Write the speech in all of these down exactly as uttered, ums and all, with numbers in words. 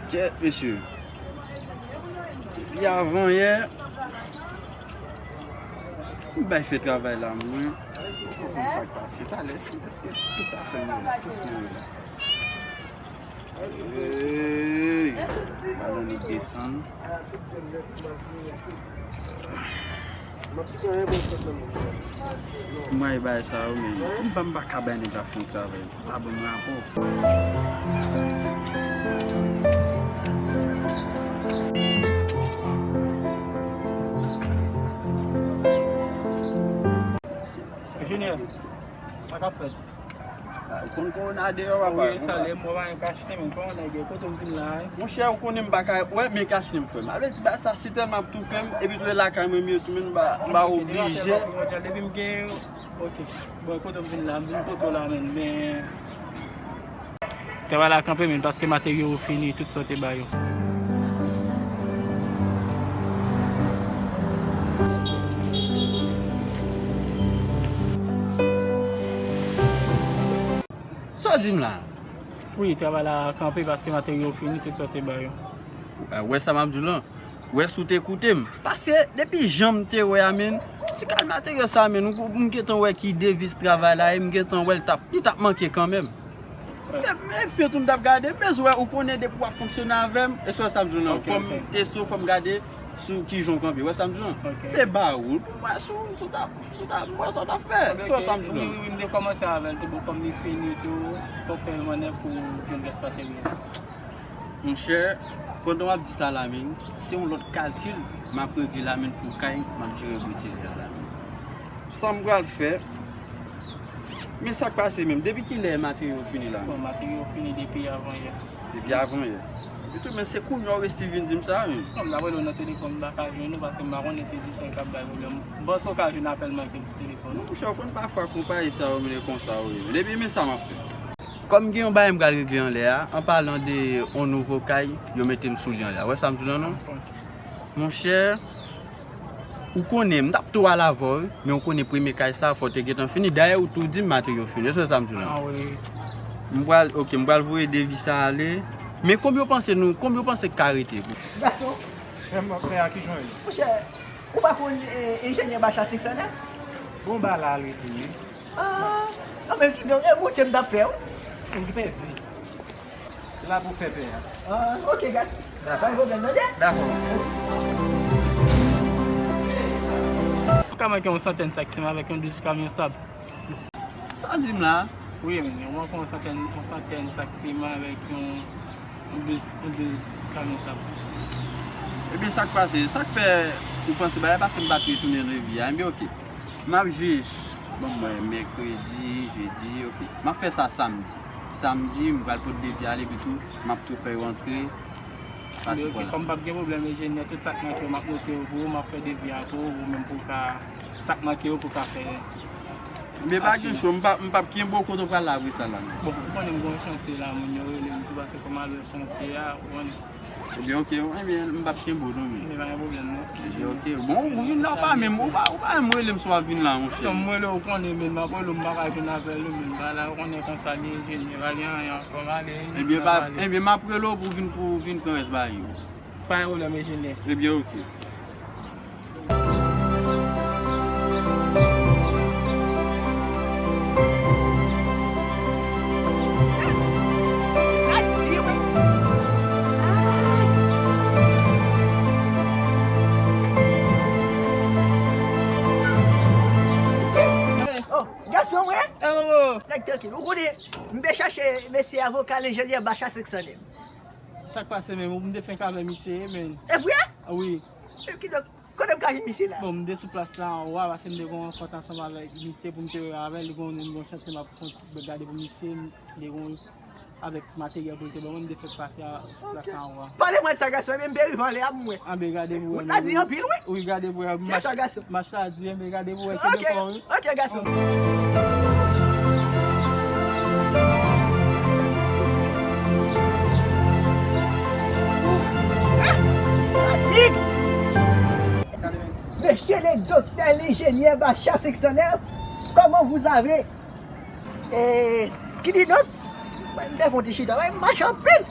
Kèt, mesye. Depi avanyè, m bay fè travay la, mwen. Mwen konn sa k pase. Talè, si, èske tout afè m yo la, tout mwen yo la. Ey, balon li desann. M ap kite anyen pou sot nan men. M bay bagay sa yo, men m pa, m pa ka bay nèg la fè yon travay. Pa ban m rapò. Enjenyè, sa k ap fèt? Ah, ou konn kowona deyò, papa. Wi, sa lè mwen pa gen kach li, men kòman nèg yo, kote m vin la, wi. Monchè, ou konnen m pa ka wè, men kach li m, frè m. A vle di, bagay sa si tèlman ap toufe m, epi tou e lakay mwen m ye tou, men m pa, m pa oblije. Depi m gen, ok. Bon, kote m vin la, m vin kote w la, men, men. Travay la kanpe, men, paske materyo yo fini, tout sa w te ba yo. Sa w di m la? Wi, travay la kanpe paske materyo yo fini, tout sa w te ba yo. Ou wè sa m ap di w lan? Ou wè si w te koute m? Paske depi jan m te wè a, men, ti kal materyo sa, men, ou, m gentan wè ki deviz travay la ye, m gentan wè l t ap, li t ap manke kanmenm. Men, men, fè tou m t ap gade, m bezwen wè, ou konnen depi w ap fonksyone avè m, e se sa m di w lan, fò m teste w, fò m gade sou ki jan w kanpe, wè sa m di w lan? M te ba ou l pou m wè si w, si w t ap, si w t ap, m wè sa w t ap fè, se sa m di w lan. Wi, wi, wi, m te kòmanse avè l tou, bon, kòm li fini tou, fò w fè l mannèv pou w jwenn rès materyo. Monchè, pandan w ap di sa la, men, se yon lòt kalkil m ap regle la, men, pou kay m ap jere boutik la la, men. Sa m pral fè, men sa k pase menm? Depi kilè materyo fini la? Bon, materyo fini depi avanyè. Depi avanyè. Epi tou, men se kounye a w resi vin di m sa, men. Non, m t ap rele w nan telefòn, m pa ka jwenn ou, paske m pa konnen se Disen k ap bay pwoblèm. M panse w ka jwenn apèl manke m sou telefòn. Non, monchè, w konn pafwa konpayi sa yo, men, e konsa yo ye. Epi, men sa m ap fè. Kòm gen yon bagay m pral regle anlè a, an palan de yon nouvo kay, yo mete m sou li anlè a. Wè sa m di w lan non? Monchè, ou konnen, m t ap tou al avè w, men ou konnen premye kay sa, fò w te gentan fini. Dayè, ou tou di m materyo fini. Èske sa m di w lan? Ah, wi. M pral, ok, m pral voye devi sa ale. Men konbyen w panse nou, konbyen w panse k ka rete? Gason. Frè m, frè a ki jan w ye? Monchè, ou pa konn, eh, enjenyè Bacha senk san nèf? Bon, ba la al rete, wi. Ah, non, men ki donk, e moute m t ap fè, wi. Ou ki pèdi. La pou fè pè a. Ah, ok, gason. Dakò. Pa gen pwoblèm, tande? Dakò. Ou ka manke yon santèn sak siman avèk yon douz kamyon sab. Sa w di m la? Wi, men, ou manke yon santèn, yon santèn sak siman avèk yon, yon douz, yon douz kamyon sab. Ebyen, sa k pase? Sa k fè ou panse bagay pase m pa t retounen nan vi a? Ebyen, ok. M ap jis, bon, mwen, mèkredi, jedi, ok. M ap fè sa samdi. Samdi, m pral pot devi ale, epi tou, m ap tou fè yo antre. Pati pou la. Kòm p ap gen pwoblèm, enjenyè, tout sa k manke yo, m ap note yo pou ou, m ap fè devi a pou ou, ou menm pou w ka, sa k manke yo pou w ka fè. Men pa gen cho, m p ap, m p ap kenbe w kote w pral la apre sa la, non. Bon, ou konnen m gen yon chantye la, moun yo rele m tou, paske fò m al wè chantye a, ou konnen. Ebyen, ok, ebyen, m p ap kenbe w non, men. Men pa gen pwoblèm, non. Ebyen, ok. Bon, ou vin la, ou pa menm, ou pa, ou pa menm rele m si w ap vin la, monchè. Non, m rele w, ou konnen, men m ap rele w, m pa ka jwenn avè l, men m pa la, ou konnen konsa li ye, enjenyè, pa gen anyen ankò, m ale, wi, m ap ale. Ebyen, m ap rele w pou w vin, pou w vin pran rès bagay yo. Pa gen pwoblèm, enjenyè. Ebyen, ok. Oh, gason, wi. Nèg trankil. Ou konnen, m te chache mesye avoka, enjenyè Bacha senk san nèf. Sa k pase menm? M te fenk avè misye, men. E vre? Ah, wi. Kidonk, kote m ka jwenn misye la? Bon, m te sou plas la anwo a, paske m te gen yon rankont ansanm avèk misye pou m te wè avè l, li gen yon, yon chantye m ap kont-, gade pou misye, m te gen yon, avèk materyèl pou l te ban mwen, m te fèk pase a sou plas la anwo a. Pale mwen de sa, gason, ebyen m te rive anlè a pou mwen. Anben gade pou wè. Wout la di anpil, wi. Wi, gade pou wè. Se sa, gason. Mach la di, enben gade pou wè, kenbe kò w, wi. Ok, gason. Pratik! Monsieur le docteur, l'ingénieur Bacha cinq cent neuf, comment vous avez? Eh, ki di donk? Mwen, m te fè yon ti chita, mwen, m mache anpil.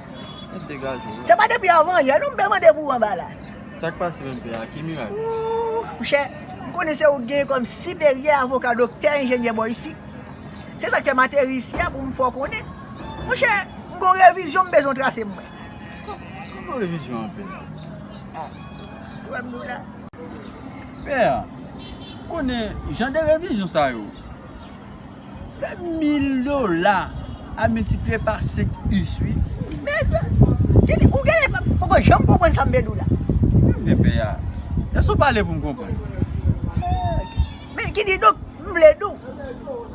Degaje w. Se pa depi avan yè, non, m te mande pou ou anba la. Sa k pase menm, pè a? Ki mirak? Ooh, monchè, m konnen se ou k genyen kòm siperyè, avoka, doktè, enjenyè bò isi. Se sa k fè m ateri isi a pou m fè w konnen. Monchè, m gon revizyon m bezwen trase mwen. Kòman revizyon an, pè? Ah, ou wè m di w la. Pè a, konnen jan de revizyon sa yo. Se mil dola a miltipliye pa senk us, wi. Men sa, ki di, ou genlè pa, poko janm konprann sa m vle di w la. Men pè a, èske w pale pou m konprann? Men ki di donk, m vle di w,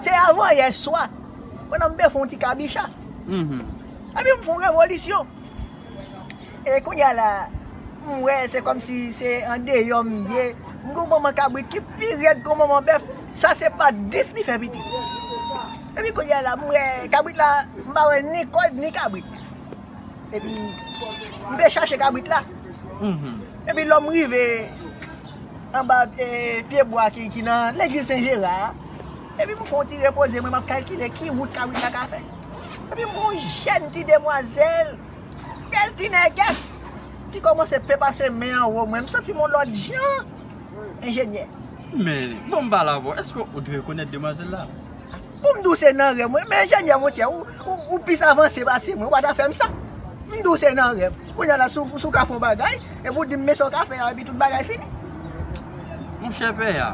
se avan yè swa, pandan m te fè yon ti kabicha. Mhm. Epi m fè yon revolisyon. E kounye a la, m wè se kòmsi se andeyò m ye. M gon manman kabrit ki pi rèd ke yon manman bèf. Sa se pa dis li fè pitit. Epi kounye a la, m wè kabrit la, m pa wè ni kòd ni kabrit la. Epi, m te chache kabrit la. Mhm. Epi lè m rive anba, e, pye bwa ki, ki nan legliz Sen Jera a, epi m fè yon ti repoze mwen, m ap kalkile ki wout kabrit la ka fè. Epi m wè yon jèn ti demwazèl, bèl ti nègès ki kòmanse pe pase men anwo mwen. M santi m yon lòt jan, enjenyè. Men, bon, m pale avè w, èske ou te rekonèt demwazèl la? Pou m di w se nan rèv mwen, men enjenyè, monchè, ou, ou, ou plis avanse pase mwen, ou pa ta fè m sa. M di w se nan rèv. Kounye a la, si w, si w ka fè yon bagay, epi w di m men sa w ka fè a, epi tout bagay fini. Monchè pè a,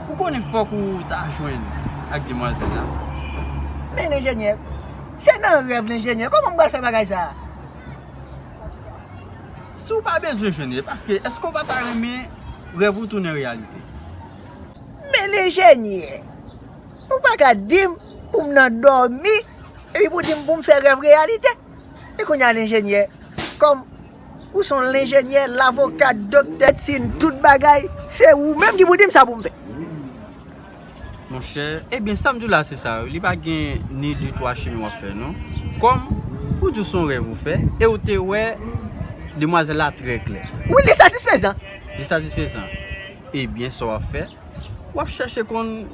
ou konnen fòk ou ta jwenn ak demwazèl la. Men enjenyè, se nan rèv enjenyè, kòman m pral fè bagay sa a? Si w pa bezwen jwenn li, paske èske w pa ta renmen rèv ou tounen reyalite? Men enjenyè, ou pa ka di m pou m nan dòmi, epi pou di m pou m fè rèv reyalite. E kounye a enjenyè, kòm ou se yon enjenyè, lavoka, doktè, medsin, tout bagay, se ou menm ki pou di m sa pou m fè. Monchè, ebyen, sa m di w la se sa, wi, li pa gen ni de twa chimen w ap fè, non. Kòm ou di w se yon rèv ou fè, e ou te wè demwazèl la trè klè. Wi, li satisfezan. Li satisfezan. Ebyen, sa w ap fè, w ap chèche konn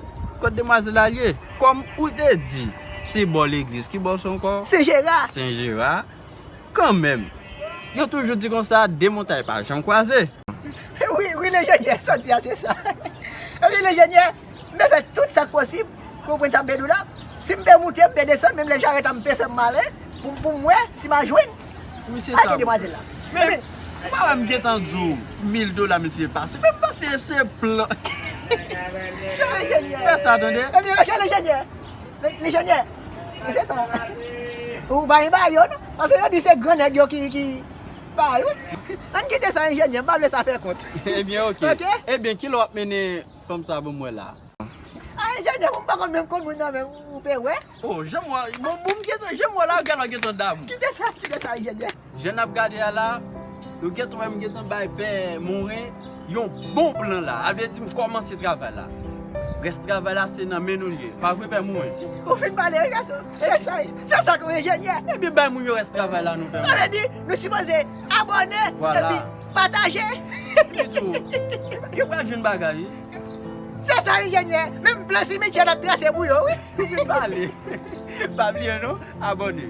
kot demwazèl la ye. Kòm ou te di, se bò legliz, ki bò sa ankò? Sen Jera. Sen Jera. Kanmenm, yo toujou di konsa, de montay pa janm kwaze. Wi, wi, enjenyè, sa w di a, se sa. Wi, enjenyè, m te fè tout sa k posib pou w konprann sa m te di w la. Si m pe moute, m pe desann, menm lè jarèt la, m pe fè m malen pou, pou m wè si m a jwenn. Wi, se sa. Ake demwazèl la. Men, ou pa wè m gentan di w mil dola miltipliye pa senk, men m panse se plan. Enjenyè. Fè sa, tande. Ebyen, ok, enjenyè. Enjenyè, se tan. Ou pa gen bagay yo, non? Paske yo di se gran nèg yo ki, ki bay, wi. Ann kite sa, enjenyè, m pa vle sa fè kont. Ebyen, ok. Ok? Ebyen, kilè w ap mennen fanm sa pou mwen la? A, enjenyè, ou pa konn menm konn moun nan, men ou pe wè. Oh, jan m wè, bon, bon, m gentan, jan m wè la, gade w gentan damou. Kite sa, kite sa, enjenyè. Jan n ap gade a la, nou gentan wè m gentan bay pè Moren yon bon plan la. A vle di m kòmanse travay la. Rès travay la se nan men nou l ye. Pa vre, pè Moren? Ou fin pale, wi, gason. Se sa, se sa k yon enjenyè. Ebyen, bay moun yo rès travay la, non, pè Moren. Sa vle di, nou sipoze abòne, vwala, epi pataje. Epi tou, yo pral jwenn bagay, wi. Se sa, enjenyè. Menm plan simechyè n ap trase pou yo, wi. Ou fin pale. Pa bliye, non, abòne.